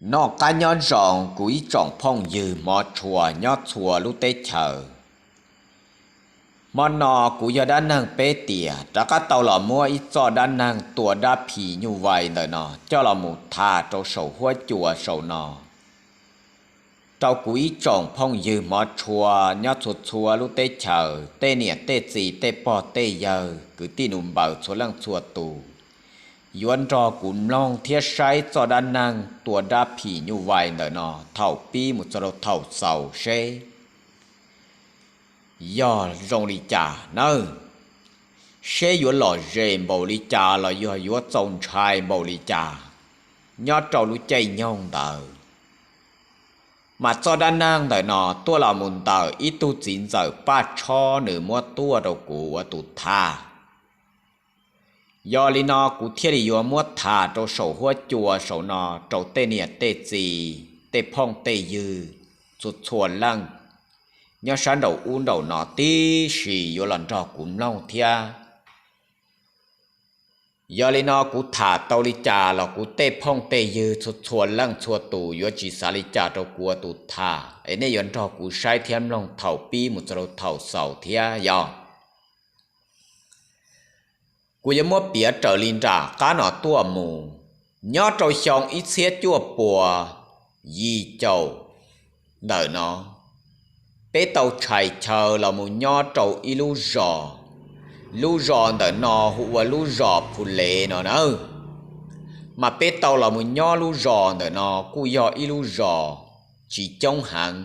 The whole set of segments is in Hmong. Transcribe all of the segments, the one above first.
Noj qab nyob zoo kuv ib tsoom phooj ywg hmov tshua nyob txhua lub teb chaws. Hmo no kuv yog dab neeg peb tias rov qab tau los muab ib txoj dab neeg tua dab phim nyuj vais ntawm no coj los mus tham rau saum huab cua saum no rau kuv ib tsoom phooj ywg hmov tshua nyob txhua txhua lub teb chaws, tej niam tej txiv, tej pog tej yawg, kwv tij nus npaws txhua leej txhua tus yuav nrog kuv mloog thiab saib txoj dab neeg tua dab phim nyuj vais ntawm no thaum pib mus txog rau thaum xaus seb yog zoo li cas nawb, seb yuav lom zem npaum li cas los yog yuav txaus ntshai npaum li cas nyob rau lub caij nyoog ntawd. Mas txoj dab neeg ntawm no tuaj los mus ntawm ib tug txiv ntxawm Paj Tshob nws muab tuaj rau kuv ua tus tham. Yog li no kuv thiaj li yuav muab tham rau saum huab cua saum no rau tej niam tej txiv, tej phooj tej ywg txhua txhua leej nyob sab nraum ub nraum no tib si yuav los nrog kuv mloog thiab. Yog li no kuv tham tau li cas los kuv tej phooj tej ywg txhua txhua leej txhua tus yuav tsis xav li cas rau kuv ua tus tham es nej yuav nrog kuv saib thiab mloog thaum pib mus txog rau thaum xaus thiab yog. Kuv yuav muab piav raws li nram qab no tuaj mus. Nyob rau xyoo ib txhiab cuaj puas yim caum ntawm no, peb tau tshais chaw los mus nyob rau ib lub zos. Lub zos ntawm no hu ua lub zos Phu Lev no na. Mas peb tau los mus nyob lub zos ntawm no kuj yog ib lub zos tsis coob heev,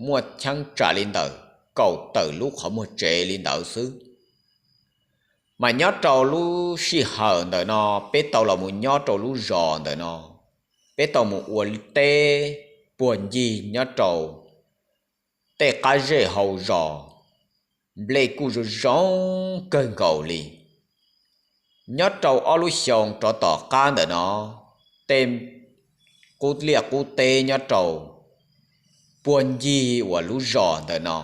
muaj cheeb tsam li ntawm kaum tawm lub qhov muag tsev li ntawd xwb. Mas nyob rau lub sij hawm ntawm no peb tau los mus nyob rau lub zos ntawm no, peb tau mus ua teb puag ncig nyob rau tej qab zej hauv zos, nplej kuj zoo zoo kawg nkaus li. Nyob rau ob lub xyoo rov tom qab ntawm no, tej qub liaj qub teb nyob rau puag ncig uas lub zos ntawm no,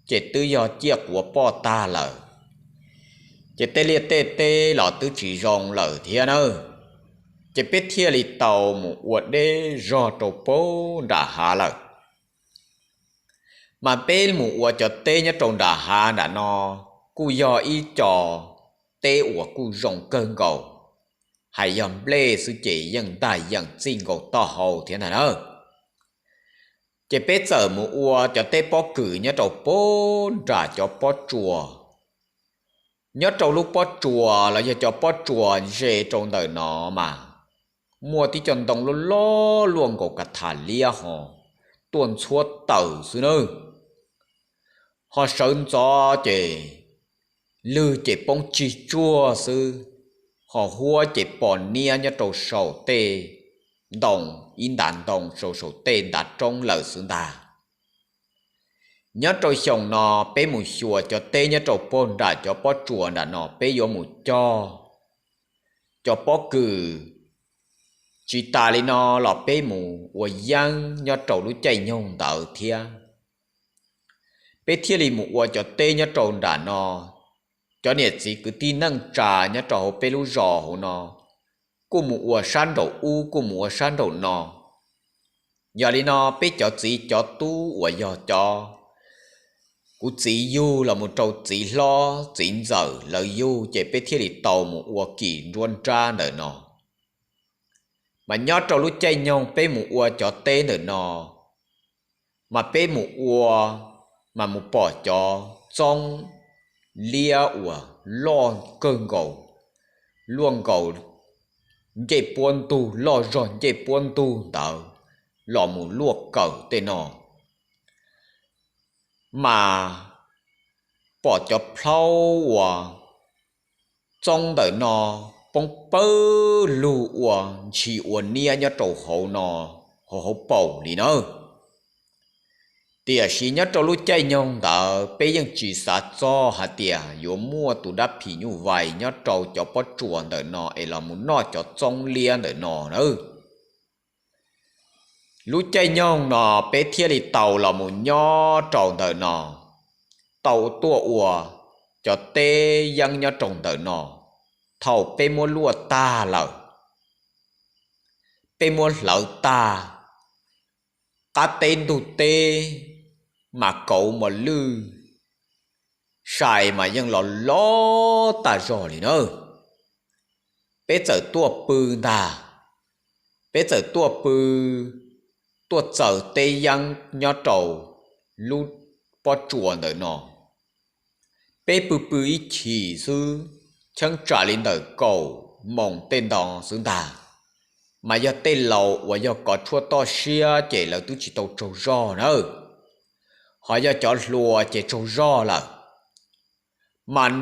ces twb yog ciaj quav poj tag lawm, ces tej liaj tej teb los twb tsis zoo lawm thiab na. Ces peb thiaj li tau mus ua deb zog rau puag nram hav lawm. Mas peb mus ua cov teb nyob rau nram hav nram no kuj yog ib co teb uas kuj zoo kawg nkaus, hais yog nplej xwb ces yeej ntaj yeem txij nkaus taub hau thiab ntag na. Ces peb txawm mus ua cov teb pob kws nyob rau puag nram cov pob tsuas. Nyob rau lub pob tsuas los yog cov pob tsuas ze rau ntawm no mas muaj tib co ntoo loj loj luaj nkaus ka tham liab ho tuaj ntxhuab taws xwb nawb. Ho sawv ntxov ces lwg ces poob tsig tsuag xwb, ho huab ces pos niab nyob rau saum tej ntoo, ib ntav ntoo rau saum tej ntav roob lawm xwb ntag. Nyob rau xyoo no peb mus xyuas cov teb nyob rau puag nram cov pob tsuas nram no peb yuav mus cog cov pob kws. Tsis tas li no los peb mus ua yeeb nyob rau lub caij nyoog ntawd thiab. Peb thiaj li mus ua cov teb nyob rau nram no. Cov niam txiv kwv tij neej tsa nyob rau hauv peb lub zos hauv no kuj mus ua sab nraum ub kuj mus ua sab nraum no. Yog li no peb cov txiv cov tub uas yog cov, kuv txiv yug los mus rau txiv hlob txiv ntxawm lawv yug ces peb thiaj li tau mus ua kis nruab nrab ntawm no. Mas nyob rau lub caij nyoog peb mus ua cov teb ntawm no, mas peb mus ua, mas mus pom cov txoob liab uas loj kawg nkaus, luaj nkaus ncej puab ntug, loj zog ncej puab ntug ntawd los mus luaj kawm tej no. Mas pom cov plhaub uas txoob ntawm no poob pawg lug ua ntshis ua niab nyob rau hauv no, hauv hauv paus li nawb. Tiam sis nyob rau lub caij nyoog ntawd peb yeej tsis xav txog hais tias yuav muaj tus dab phim nyuj vais nyob rau cov pob tsuas ntawm no es los mus noj cov txoob liab ntawm no nawb. Lub caij nyoog no peb thiaj li tau los mus nyob rau ntawm no, tau tuaj ua cov teb yeeb nyob rau ntawm no. Thaum peb muab luaj tag lawm, peb muab hlawv tag, qab teb ntug teb mas kauv mos lwj, sai mas yeej los loj tag zog li na. Peb txawm tuaj pw ntag, peb txawm tuaj pw, tuaj txaws teb yeeb nyob rau lub pob tsuas ntawm no. Peb pw pw ib chim xwb, cheeb tsam li ntawm kaum moos tej nto xwb ntag, mas yog tej laus uas yog kov tshuaj toj siab ces lawv twb tsis tau tsaug zog nawb, ho yog cov hluas ces tsaug zog lawm. Mas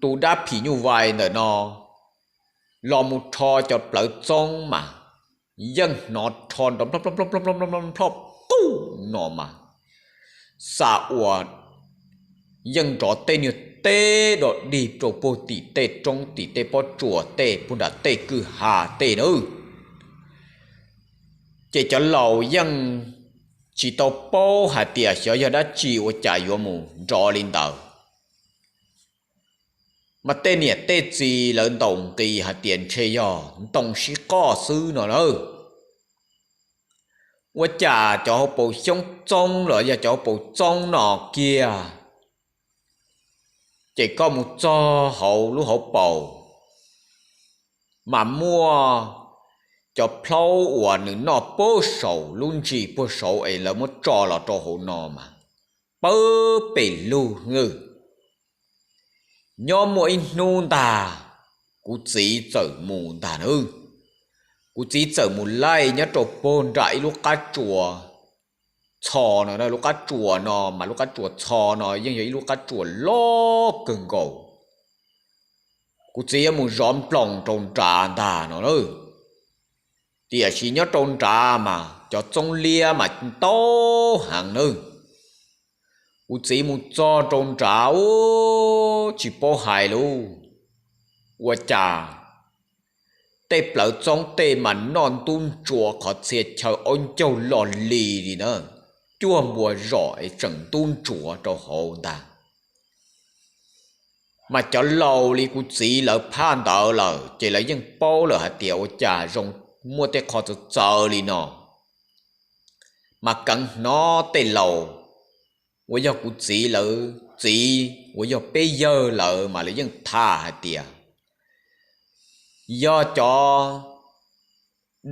tus dab phim nyuj vais ntawm no los mus rho cov plawv txoob mas yeej hnov rho nrov nplhoj qub no mas xa ua yeej nrov tej niag teb dog dig rau puag tim tej roob tim tej pob tsuas tej puag nram tej kwj ha tej nawb. Ces cov laus yeej tsis tau paub hais tias xyov yog dab tsi ua cas yuav mus nrov li ntawd. Mas tej niam tej txiv lawv ntaus nqis hais tias ntshe yog ntoo sib qoj xwb no na. Ua cas cov hauv paus xyoob txoob los yog cov hauv paus txoob no kiag, ces koj mus txog hauv lub hauv paus mas muaj cov plhaub uas nws noj puag saum lub ntsis puag saud es lawv muab tso los rau hauv no mas pawg pes lug nawb. Nyob muaj ib hnub ntag, kuv txiv txawm mus ntag nawb. Kuv txiv txawm mus laij nyob rau puag nram ib lub qab tsuas txho no, lub qab tsuas no mas lub qab tsuas txho no yeej yog ib lub qab tsuas loj kawg nkaus. Kuv txiv yuav mus zov nploos rau nrad ntag no na. Tiam sis nyob rau nrad mas cov txoob liab mas ntau heev nawb. Kuv txiv mus txog rau nrad ub, tsis paub hais lauj, ua cas tej plawv txoob tej mas noj ntub ntsuav qhov txhia chaw aub ncaug loj li li na, cuaj npua zom es tseem ntub ntsuav rau hauv ntag. Mas cov laus li kuv txiv lawv phaj ntawd lawm ces lawv yeej paub lawm hais tias ua cas zoo muaj tej qho txawv txawv li no. Mas keev hnov tej laus uas yog kuv txiv lawv txiv uas yog peb yawg lawm mas lawv yeej tham hais tias yog cov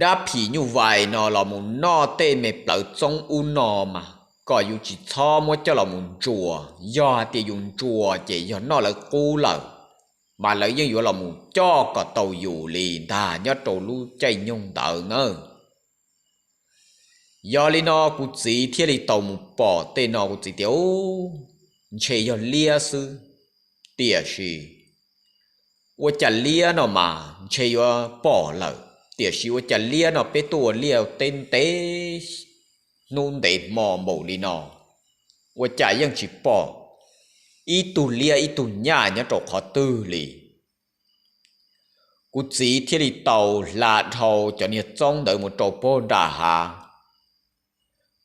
dab phim nyuj vais no los mus noj tej me plawv txoob ub no mas kom yus tsis txhob muab coj los mus ntsuas, yog hais tias yus ntsuas ces yog noj lawv qub lawm, mas lawv yeej yuav los mus coj kom tau yus li ntag nyob rau lub caij nyoog ntawd na. Yog li no kuv txiv thiaj li tau mus pom tej no, kuv txiv tias, Ub, ntshe yog liab xwb, tiam sis ua cas liab no mas ntshe yuav pom lawm, tiam sis ua cas liab no peb tuaj ua liaj teb ntev hnub ntev hmo npaum li no, ua cas yeej tsis pom ib tug liab ib tug nyaj nyob rau qhov twg li. Kuv txiv thiaj li tau hla dhau cov niag txoob ntawd mus rau puag nram hav,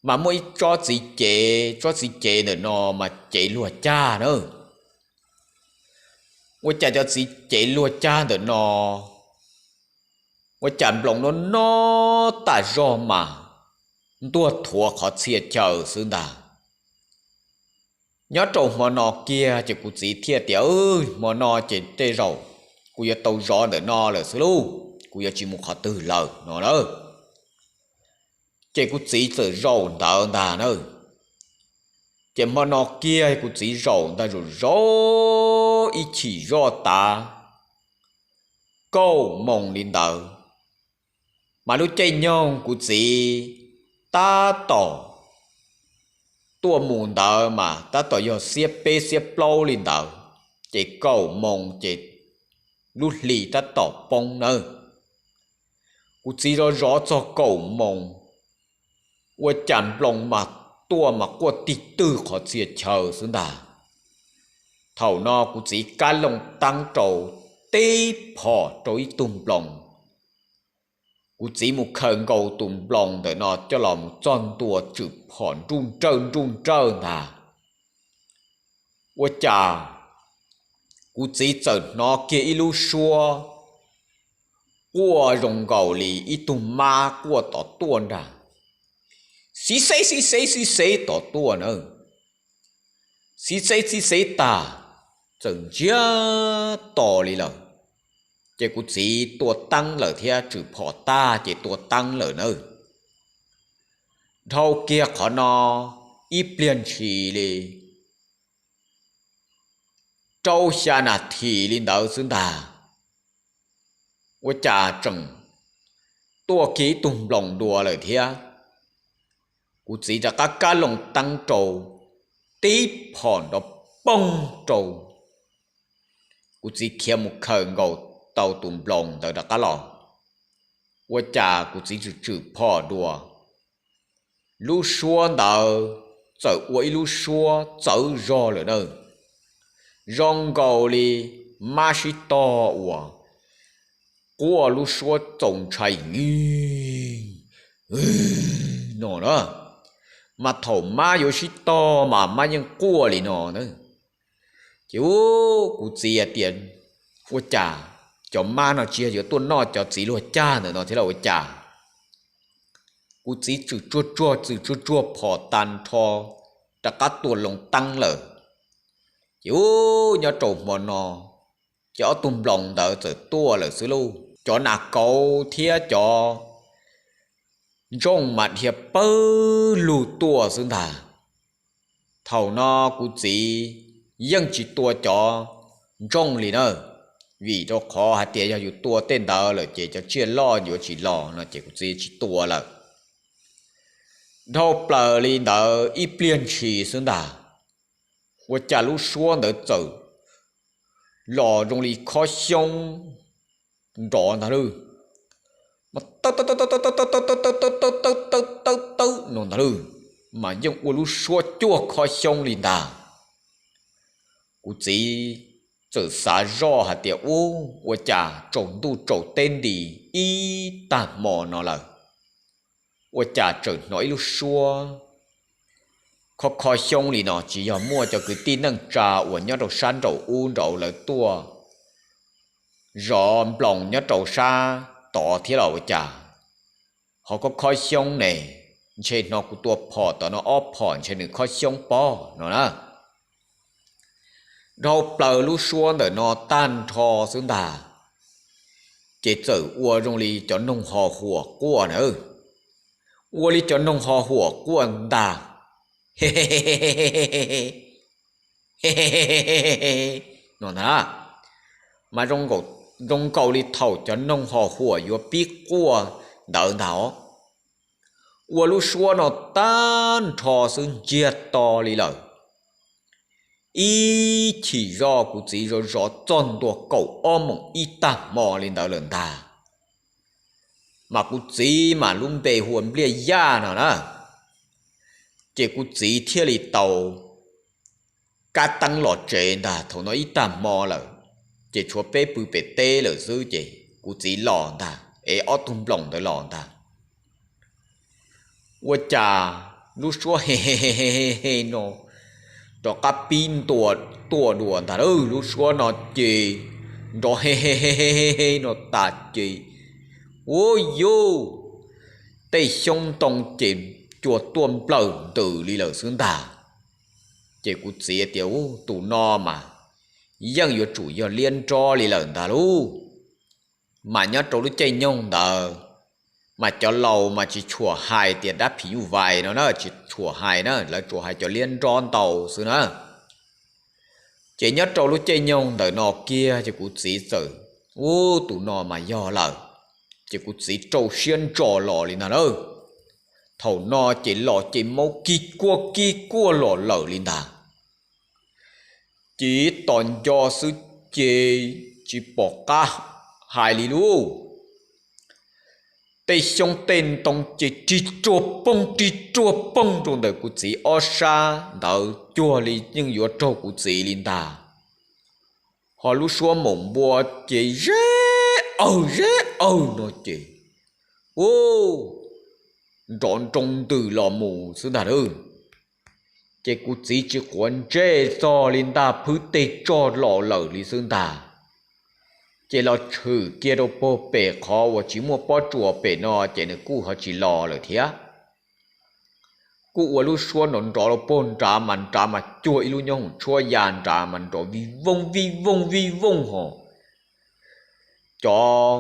mas muaj ib tsob txiv cev, tsob txiv cev ntawm no mas cev luag cag na. Ua cas cov txiv cev luag cag ntawm no, ua cas nploos no no tag zog mas ntuag thuav qhov txhia chaw xwb ntag. Nyob rau hmo no kiag ces kuv txiv thiaj tias, Hmo no ces tej zaum kuv yuav tau zov ntawm no lawm xwb lauj, kuv yuav tsis mus qhov twg lawm no na. Ces kuv txiv txawm zaum ntawd ntag na. Ces hmo no kiag kuv txiv zaum ntag, zaum zaum ib chim zoj tav kaum moos li ntawd, mas lub caij nyoog kuv txiv tab tom tuaj mus ntawd mas tab tom yog xiab peb xiab plaub li ntawd, ces kaum moos ces lub hli tab tom poob nawb. Kuv txiv zov zov txog kaum moos, ua cas nploos mas tuaj mas quaj tig twg qhov txhia chaw xwb ntag. Thaum no kuv txiv kab loo taab rau tib phom rau ib tug nploos. Kuv txiv mus khaws nkaus tus nploos ntawm no coj los mus txog ntua tswm phom nruj nrawj nruj nrawj ntag. Ua cas kuv txiv txawm hnov kiag ib lub suab quaj zoo nkaus li ib tug mab quaj tom tuaj nrag, xiv xeb xiv xeb xiv xeb tom tuaj na. Xiv xeb xiv xeb tag, txawm ntsiag to li lawm. Ces kuv txiv tua teeb lawm thiab, tswm phom tag ces tua teeb lawm na. Dhau kiag qhov no ib pliag ntshis li rau xya nas this li ntawd xwb ntag, ua cas tseem tuaj kiag ib tug nploos dua lawm thiab. Kuv txiv rov qab kab loo teeb rau, tib phom nrov poog rau. Kuv txiv khiav mus khaws nkaus tau tus nploos ntawd rov qab los, ua cas kuv txiv tswm tswm phom dua, lub suab ntawd txawm ua ib lub suab txawv zog lawm na, zoo nkaus li mab sib tog uas quaj lub suab txaus ntshai no na. Mas thaum mab yuav sib tog mas mab yeej quaj li no na. Ces kuv txiv hais tias, ua cas cov mab no tsis yog yuav tuaj noj cov txiv luag cag ntawm no thiab los ua cas? Kuv txiv tswm tsuag tsuag tswm tsuag tsuag phom tag nrho, rov qab tua loo teeb lawm. Ces nyob rau hmo no, ces ob tug nploos ntawd txawm tuaj lawm xwb lauj. Cov nas kauv thiab cov ntsooj mas dhia pawg lug tuaj xwb ntag. Thaum no kuv txiv yeej tsis tua cov ntsooj li na, vim rau qhov hais tias yog yus tua tej ntawd lawm ces cov tsiaj loj yuav tsis los no ces kuv txiv tsis tua lawm. Dhau plaws li ntawd ib pliag ntshis xwb ntag, ua cas lub suab ntawd txawm los zoo li khob xyoob nrov ntag lawm, tawb tawb tawb tawb tawb tawb tawb tawb tawb tawb tawb tawb tawb no ntag lawm, mas yeej ua lub suab cuaj khob xyoob li ntag. Kuv txiv txawm xav zoj hais tias, ub, ua cas tsaus ntuj tsaus teb nti ib tag hmo no lawm, ua cas tseem hnov ib lub suab khob khob xyoob li no? Tsis yog muaj cov kwv tij neej tsa uas nyob rau sab nraum ub nraud lawv tuaj zov nploos nyob rau sab tod thiab los ua cas ho khob khob xyoob ne? Ntshe hnov kuv tua phom tom no ob phom ntshe nws khob xyoob pob no na. Dhau plaws lub suab ntawm no tag nrho xwb ntag, ces txawm ua zoo li cov noog ho huam quaj na, ua li cov noog ho huam quaj ntag, no ntag, mas zoo nkaus li thaum cov noog ho huam yuav pib quaj ntawd ntag os. Ua lub suab no tag nrho xwb ntsiag to li lawm. Ib chim zoj kuv txiv zov zov txog ntua kaum ob moos ib tag hmo li ntawd lawm ntag, mas kuv txiv mas lub npe hu ua Npliaj Yaj no na, ces kuv txiv thiaj li tau kab teeb los tsev ntag. Thaum no ib tag hmo lawm, ces tshuav peb pw pem teb lawm xwb ces kuv txiv los ntag es ob tug nploos ntawd los ntag. Ua cas lub suab he he he he no rov qab pib ntua tuaj dua ntag lawm. Lub suab no ces nrov he he he he he no tas ces, ua yuj, tej xyoob ntoo ces cua tuaj nplawm ntws li lawm xwb ntag. Ces kuv txiv tias, tus no mas yeej yuav tsum yog liab nrob li lawm ntag lauj. Mas nyob rau lub caij nyoog ntawd, mas cov laus mas tsis tshua hais tias dab phim nyuj vais no na, tsis tshua hais na, lawv tsuas hais cov liab nrob ntau xwb na. Ces nyob rau lub caij nyoog ntawm no kiag ces kuv txiv txawm, ub, tus no mas yog lawm, ces kuv txiv rau siab ntso los li ntag na. Thaum no ces los ces maub kig kuaj kig kuaj los lawm li ntag. Ces tos nco xwb ces tsis pom qab hais li lauj. Tej xyoob tej ntoo ces rig ruag poog rig ruag poog rau ntawm kuv txiv ob sab ntawd cuag li yeej yuav raug kuv txiv li ntag. Ho lub suab maum npua ces zeb awg zeb awg no ces, ub, nrov nroo ntws los mus xwb ntag lauj. Ces kuv txiv tsis quav ntsej txog li ntag, phwb teg tsog los lawm li xwb ntag. Ces los tshwm kiag rau puag pem qhov uas tsis muaj pob tsuas pem no ces nws kuj ho tsis los lawm thiab. Kuj ua lub suab nrov nrov rau puag nrad mas nrad mas cuag ib lub nyob hoom tshuab ya nrad mas nrov vij vooj vij vooj vij vooj ho cov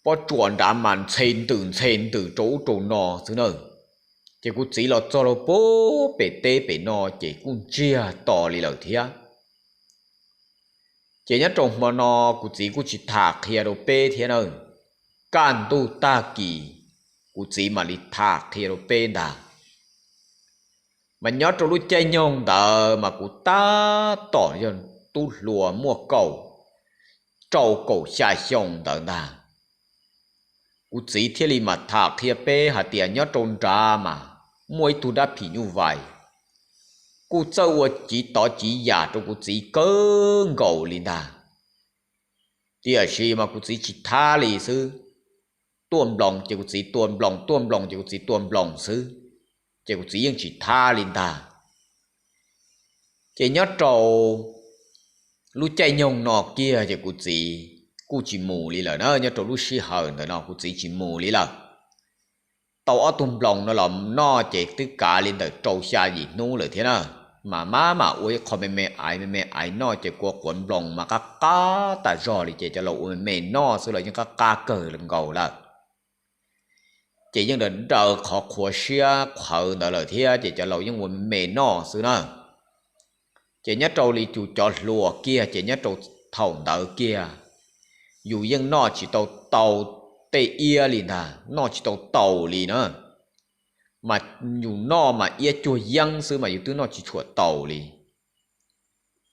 pob tsuas nrad mas ntxhe ntws ntxhe ntws rau ub rau no xwb na. Ces kuv txiv los txog rau puag pem teb pem no ces kuj ntsiag to li lawm thiab. Ces nyob rau hmo no kuv txiv kuj tsis tham qhia rau peb thiab na. Kaj ntug tag kis kuv txiv mam li tham qhia rau peb ntag. Mas nyob rau lub caij nyoog ntawd mas kuv tab tom yog tub hluas muaj kaum rau kaum xya xyoo ntawd ntag. Kuv txiv thiaj li mam tham qhia peb hais tias nyob rau nrad mas muaj ib tug dab phim nyuj vais kuj txawj ua civ tov civ yam rau kuv txiv kawg nkaus li ntag. Tiam sis mas kuv txiv tsis thab li xwb. Tuaj nploos ces kuv txiv tua nploos, tuaj nploos ces kuv txiv tua nploos xwb, ces kuv txiv yeej tsis thab li ntag. Ces nyob rau lub caij nyoog no kiag ces kuv txiv kuj tsis mus li lawm na. Nyob rau lub sij hawm ntawm no kuv txiv tsis mus li lawm. Tau ob tug nploos no los noj ces twb kav li ntawm rau xya yim hnub lawm thiab na. Mas maj mam ua ib qho me me aiv me me aiv noj ces kua quav nploos mas qab qab tas zog li ces cov laus ua me me noj xwb los yeej qab qab kawg nkaus lawm. Ces yeej daws daws qhov qhuav siab qhawv ntawd lawm thiab ces cov laus yeej ua me me noj xwb na. Ces nyob rau li yus cov hluas kiag ces nyob rau thaum ntawd kiag yus yeej noj tsis tau tau tej iab li ntag, noj tsis tau taus li na. Mas yus noj mas iab cuag yeeb xwb mas yus twb noj tsis tshua taus li.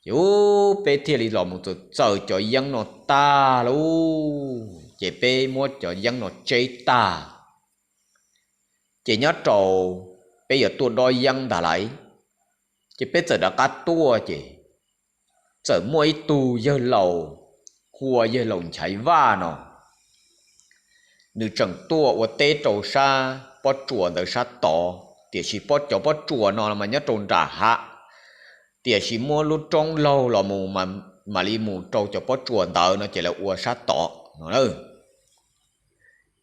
Ces peb thiaj li los mus txaws txaws cov yeeb no tag lauj, ces peb muab cov yeeb no tseb tag. Ces nyob rau peb yuav tuaj dob yeeb ntag lauj, ces peb txawm rov qab tuaj ces txawm muaj ib tug yawg laus hu ua yawg laus Nchaiv Vaj no, nws tseem tuaj ua teb rau sab pob tsuas ntawd sab tod, tiam sis cov pob tsuas no mas nyob rau nram hav, tiam sis muab lub roob laug los mus mam li mus rau cov pob tsuas ntawd no ces lawv ua sab tod no.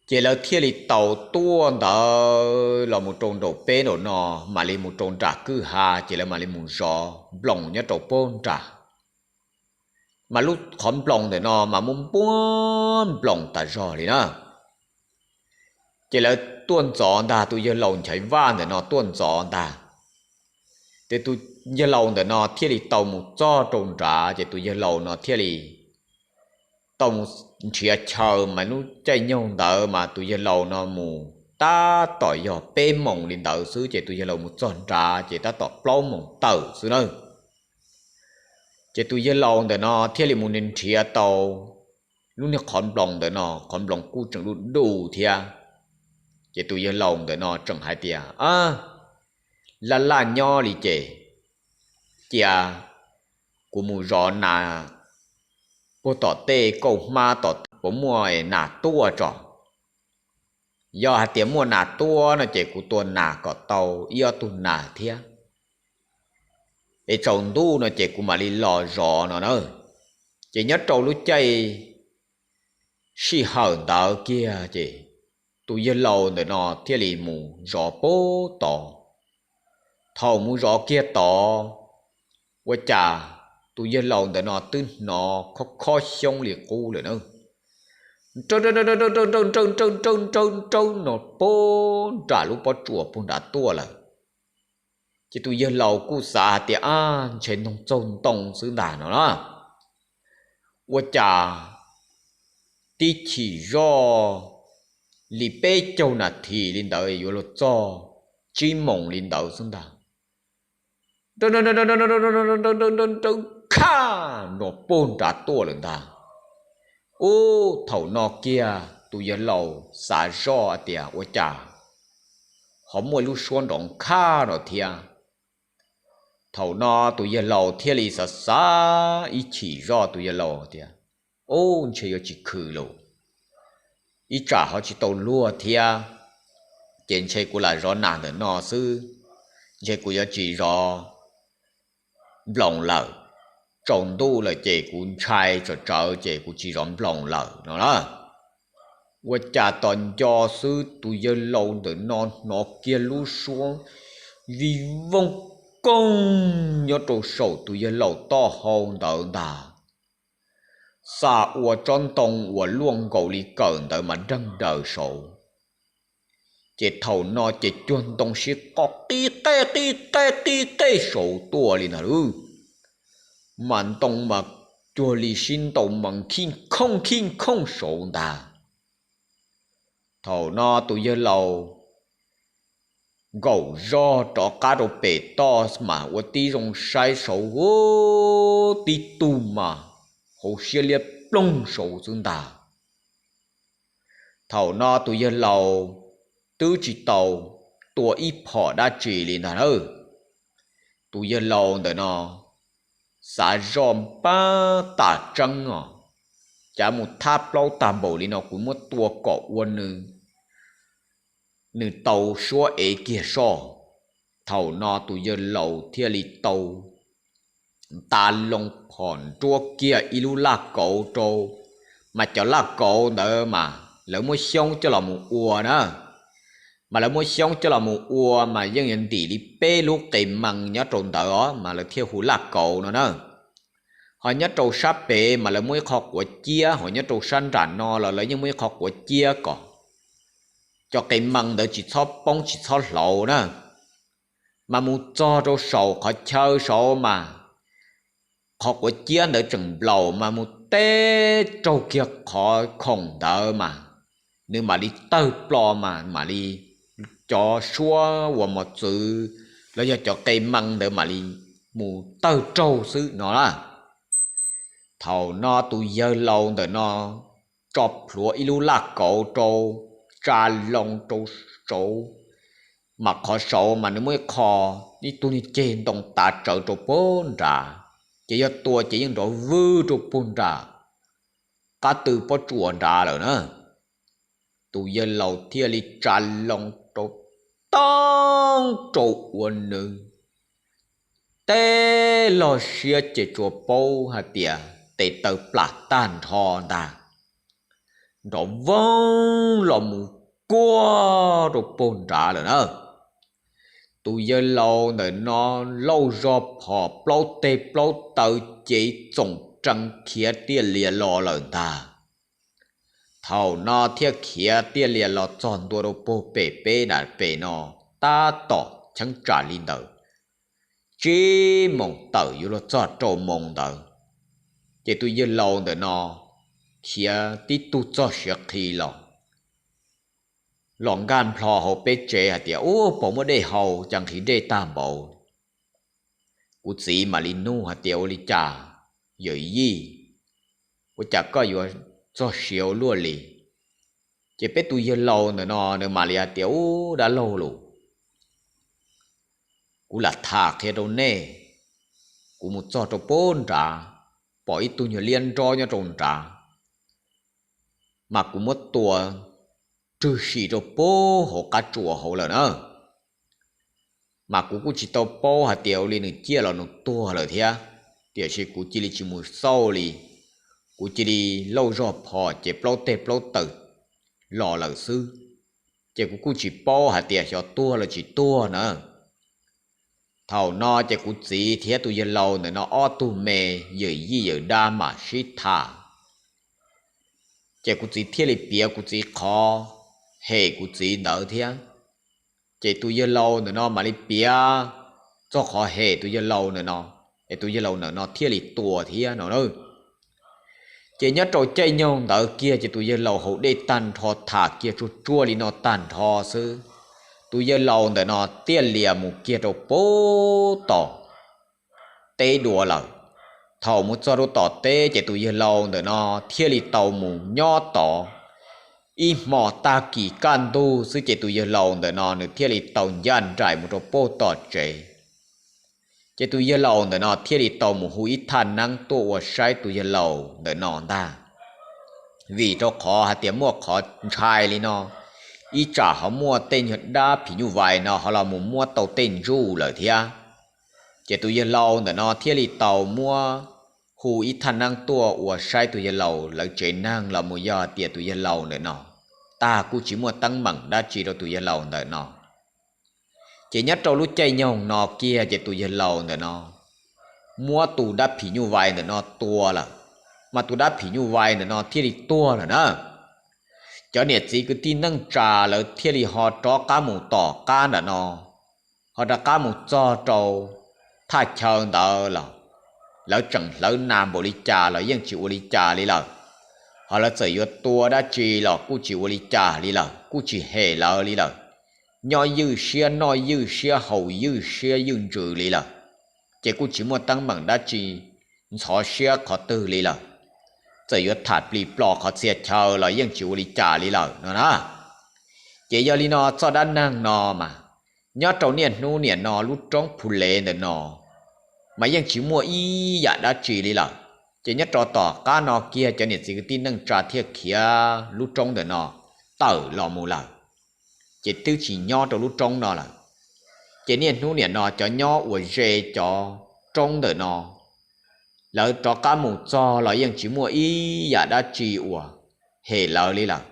Ces lawv thiaj li tau tuaj ntawd los mus rau nraum peb nraum no, mam li mus rau nram kwj ha ces lawv mam li mus zov nploos nyob rau puag nram. Mas lub qhov nploos ntawm no mas muaj npuab nploos tas zog li na. Ces lawv tuaj ntxov ntag, tus yawg laus Nchaiv Vaj ntawm no tuaj ntxov ntag. Ces tus yawg laus ntawm no thiaj li tau mus txog rau nrad, ces tus yawg laus no thiaj li tau mus nrhiav chaw, mas lub caij nyoog ntawd mas tus yawg laus no mus tab tom yog peb moos li ntawd xwb, ces tus yawg laus mus txog nrad ces tab tom plaub moos tawm xwb na. Ces tus yawg laus ntawm no thiaj li mus nrhiav tau lub niag qhov nploos ntawm no, qhov nploos kuj tseem du du thiab. Ces tus yawg laus ntawm no tseem hais tias, laj laj nyob li ces cia kuv mus zov nas puag tom tej kauj hmab tom puas muaj nas tuaj tso. Yog hais tias muaj nas tuaj no ces kuv tua nas kom tau ib ob tug nas thiab, es tsaus ntuj no ces kuv mam li los zov no na. Ces nyob rau lub caij sij hawm ntawd kiag ces tus yawg laus ntawm no thiaj li mus zov puag tod. Thaum mus zov kiag tod, ua cas tus yawg laus ntawm no twb hnov khob khob xyoob li qub lawm na, nrawj nrawj nrawj nrawj nrawj nrawj nrawj nrawj nrawj nrawj no puag nram lub pob tsuas puag nrad tuaj lawm. Ces tus yawg laus kuj xav hais tias, ab, ntshe noog txaug ntoo xwb ntag no na. Ua cas tib chim zoj li peb caug nas this li ntawd yuav luag txog tsib moos li ntawd xwb ntag, nrawj nrawj nrawj khaj no puag nrad tuaj lawm ntag. Ub, thaum no kiag tus yawg laus xav zoj tias ua cas ho muaj ib lub suab nrov khaj no thiab. Thaum no tus yawg laus thiaj li xav xav ib chim zoj tus yawg laus tias, ub, ntshe yuav tsis khwm lawm, ib tsam ho tsis tau luag thiab, ces ntshe kuv lam zov nas ntawm no xwb, ntshe kuv yuav tsis zov nploos lawm. tsaus ntuj lawm ces kuv ntshai tsam tsawv ces kuv tsis zov nploos lawm no na. Ua cas tos nco xwb tus yawg laus ntawm no hnov kiag lub suab vij voog koog nyob rau saum tus yawg laus toj hau ntawd ntag. Xa ua tsob ntoo uas luaj nkaus li kawm ntawd mas deeg daws saud. Ces thaum no ces cuag ntoo sib qoj qib qej qib qej qib qej saud tuaj li ntag lauj. Mas ntoo mas cuag li sib ntaus mas khij khooj khij khooj saud ntag. Thaum no tus yawg laus nkaum zog rov qab rau pem toj mas ua tib zoo saib saud, tib tug mas hauv siab liab ploog saud xwb ntag. Thaum no tus yawg laus twb tsis tau tua ib phom dab tsi li ntag na. Tus yawg laus ntawm no xav zoj npab tas tseeb os, cas mus thab plaub tag npaum li no kuv muab tua kom ua nws nws tau suab ev kiag soj. Thaum no tus yawg laus thiaj li tau nta loo phom nruab kiag ib lub laj kauv rau, mas cov laj kauv ntawd mas lawv muab xyoob coj los mus ua na. Mas lawv muab xyoob coj los mus ua mas yeej yuav ntim li peb lub qe mees nyob rau ntawd os mas lawv thiaj hu laj kauv no na. Ho nyob rau sab pem mas lawv muaj ib qho quav ciab, ho nyob rau sab nram no los lawv yeej muaj ib qho quav ciab kom cov qe mees ntawd tsis txhob poob tsis txhob hlauv na. Mas mus txog rau saum qhov chaw saud mas qhov quav ciab ntawd tseem nplaum mas mus teb raug kiag qhov khoom ntawd mas nws mam li tawg plho mas mam li cov suab uas mos txwv los yog cov qe mees ntawd mam li mus tawg raug xwb no na. Thaum no tus yawg laus ntawm no tso plhuav ib lub laj kauv rau, tsa loo rau saud, mas qhov saud mas nws muaj ib qho, ib tug niag ceg ntoo tav tsawv rau puag nrad, ces yog tua ces yeej nrov vwg rau puag nram qab tw pob tsuas nrad lawm na. Tus yawg laus thiaj li tsa loo rau toob rau ua nws teb log siab ces tsuas paub hais tias tes taw plam tag nrho ntag, nrov voog los mus kuag rau puag nrad lawm na. Tus yawg laus ntawm no lauj zog phom plaub teg plaub taw cev txoom rees khiav tiaj lias los lawm ntag. Thaum no thiaj khiav tiaj lias los txog ntua rau puag pem peb nram pem no, tab tom cheeb tsam li ntawd tsib moos tawm yuav luag txog rau moos ntawd, ces tus yawg laus ntawm no khiav tib tug txog siav qhi los, los nkag nplho hauv peb tsev hais tias, Ub, puas muaj dej haus, cas nqhis dej tag npaum? Kuv txiv mam li nug hais tias, Ua li cas yawm yij, ua cas koj yuav txog siav ua luaj li? Ces peb tus yawg laus ntawm no nws mam li hais tias, Ub, dab laug lus, kuv lam tham qhia rau nej, kuv mus txog rau puag nrad, pom ib tug nyuag liab nrob nyob rau nrad, mas kuv muab tua rwg sim rau puag hauv qab tsuas hauv lawm na. Mas kuv kuj tsis tau paub hais tias ua li nws ciaj los nws tuag lawm thiab, tiam sis kuv cia li tsis mus xauj li, kuv cia li lauj zog phom ces plaub teg plaub taw los lawm xwb, ces kuv kuj tsis paub hais tias xyov tuag los tsis tuag na. Thaum no ces kuv txiv thiab tus yawg laus ntawm no ob tug me yawm yij yawm dab mam sib tham, ces kuv txiv thiaj li piav kuv txiv qhov hem kuv txiv ntawd thiab. Ces tus yawg laus ntawm no mam li piav txog qhov hem tus yawg laus ntawm no, es tus yawg laus ntawm no thiaj li tua thiab no na. Ces nyob rau caij nyoog ntawd kiag ces tus yawg laus haus dej tag nrho tham kiag tsuag tsuag li no tag nrho xwb, tus yawg laus ntawm no tiaj lias mus kiag rau puag tom teb dua lawm. Thaum mus txog rau tom teb ces tus yawg laus ntawm no thiaj li tau mus nyob tod ib hmo tag kis kaj ntug xwb ces tus yawg laus ntawm no nws thiaj li tau ncaj nraim mus rau puag tom tsev. Ces tus yawg laus ntawm no thiaj li tau mus hu ib thaj neeb tuaj ua saib tus yawg laus ntawm no ntag, vim rau qhov hais tias muaj qhov ntshai li no, ib tsam ho muaj tej nyuag dab phim nyuj vais no ho los mus muab tau tej ntsuj lawm thiab. Ces tus yawg laus ntawm no thiaj li tau muab hu ib thaj neeb tuaj ua saib tus yawg laus lawv tsev neeg los mus yog tias tus yawg laus ntawm no tag kuj tsis muaj teeb meem dab tsi rau tus yawg laus ntawm no. Ces nyob rau lub caij nyoog no kiag ces tus yawg laus ntawm no muab tus dab phim nyuj vais ntawm no tua lawm, mas tus dab phim nyuj vais ntawm no thiaj li tuag lawm na. Cov niam txiv kwv tij neej tsa lawv thiaj li ho rov qab mus tom qab ntawm no, ho rov qab mus txog rau thaj chaw ntawd los lawv tseem hlawv nas npaum li cas los yeej tsis ua li cas li lawm. Ho lawv txawm yuav tua dab tsi los kuj tsis ua li cas li lawm, kuj tsis hem lawv li lawm. Nyob ywj siab noj ywj siab haus ywj siab ywj ntsws li lawm, ces kuj tsis muaj teeb meem dab tsi ntxhov siab qhov twg li lawm. Txawm yuav tham plig plo qhov txhia chaw los yeej tsis ua li cas li lawm no na. Ces yog li no txoj dab neeg no mas nyob rau niaj hnub niam no lub roob Phu Lev ntawm no mas yeej tsis muaj ib yam dab tsi li lawm. Ces nyob rau tom qab no kiag cov niam txiv kwv tij neej tsa thiaj khiav lub roob ntawm no tawm los mus lawm, ces twb tsis nyob rau lub roob no lawm. Ces niaj hnub niam no cov nyob uas ze cov roob ntawm no lawv rov qab mus txog los yeej tsis muaj ib yam dab tsi uas hem lawv li lawm.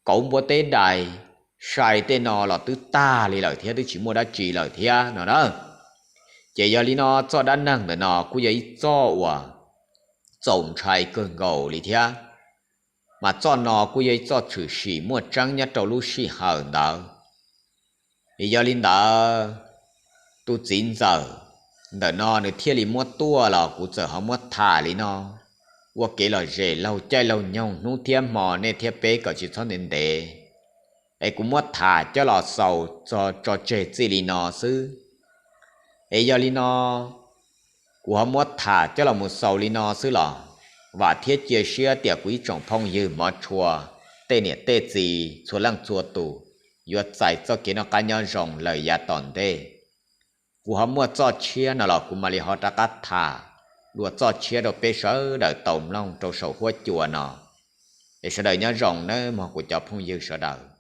Kauv npua teb dais sai tej no los twb tag li lawm thiab twb tsis muaj dab tsi lawm thiab no na. Ces yog li no txoj dab neeg ntawm no kuj yog ib txoj uas txaus ntshai kawg nkaus li thiab, mas txoj no kuj yog ib txoj tshwm sim muaj tseeb nyob rau lub sij hawm ntawd. Yog li ntawd tus txiv ntxawm ntawm no nws thiaj li muab tuaj los kuv txawm ho muab tham li no ua kev lom zem laug caij laug nyoog hnub thiab hmo nej thiab peb kom tsis txhob ntev ntev. Es kuv muab tham coj los xaus tso tseg txij li no xwb. Es yog li no kuv ho muab tham coj los mus xaus li no xwb los vam thiab cia siab tias kuv ib tsoom phooj ywg hmov tshua tej niam tej txiv txhua leej txhua tus yuav txais txoj kev noj qab nyob zoo lawm yav tom ntej. Kuv ho muaj txoj tshiab no los kuv mam li ho rov qab tham dua txoj tshiab rau peb sawv daws tau mloog rau saum huab cua no. Es sawv daws nyob zoo nawb mog kuv cov phooj ywg sawv daws.